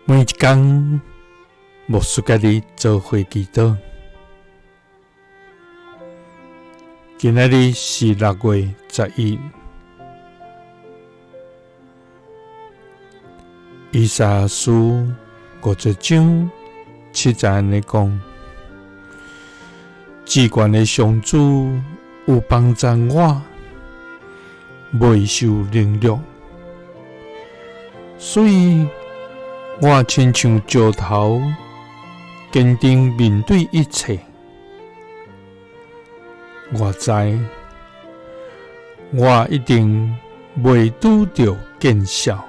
每一工，牧師佮你做伙祈禱。今仔日是6月11，以賽亞書50章7節按呢講：至懸的上主有幫贊我，袂受凌辱，所以我親像石頭，堅定面對一切。我知，我一定袂拄著見笑。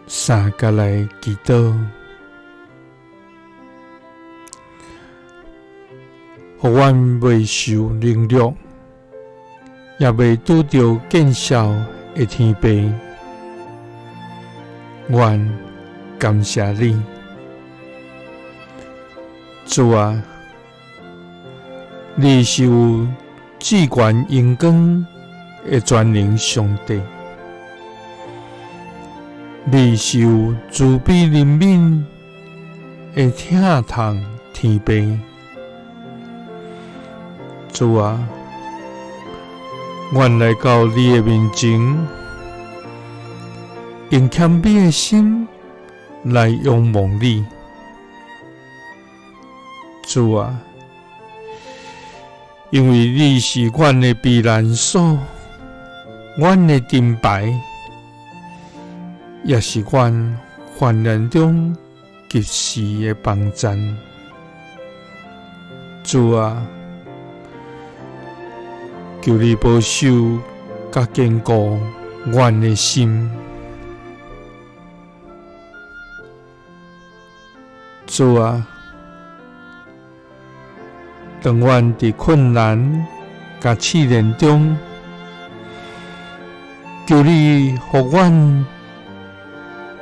三佮來祈禱，予阮袂受凌辱，也袂拄著見笑的天父，阮感謝你，主啊，你是有至懸榮光的全能上帝，你是有慈悲憐憫的疼痛天父，主啊，阮來到你的面前，用謙卑的心來仰望你，主啊，因為你是阮的避難所，阮的盾牌，也是阮患難中及時的幫贊。主啊，求你保守佮堅固阮的心。主啊，當阮佇困難佮試煉中，求你予阮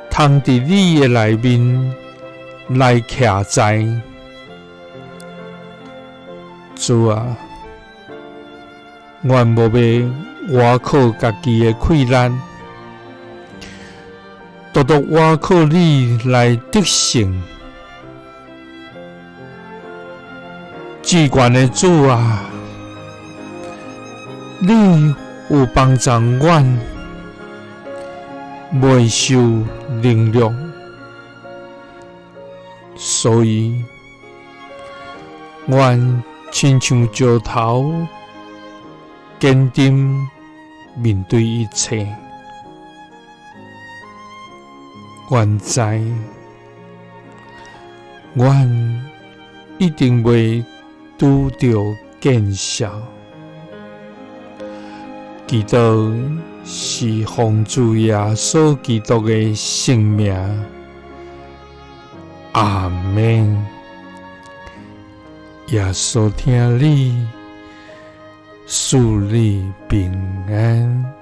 通佇你的內面來徛在。主啊，阮無欲倚靠家己的氣力，獨獨倚靠你來得勝。至懸的主啊，你有幫助阮，袂受凌辱，所以阮親像石頭，堅定面對一切。阮知，阮一定袂拄著見笑。祈禱是奉主耶穌基督的聖名，阿們。耶穌疼你，賜你平安。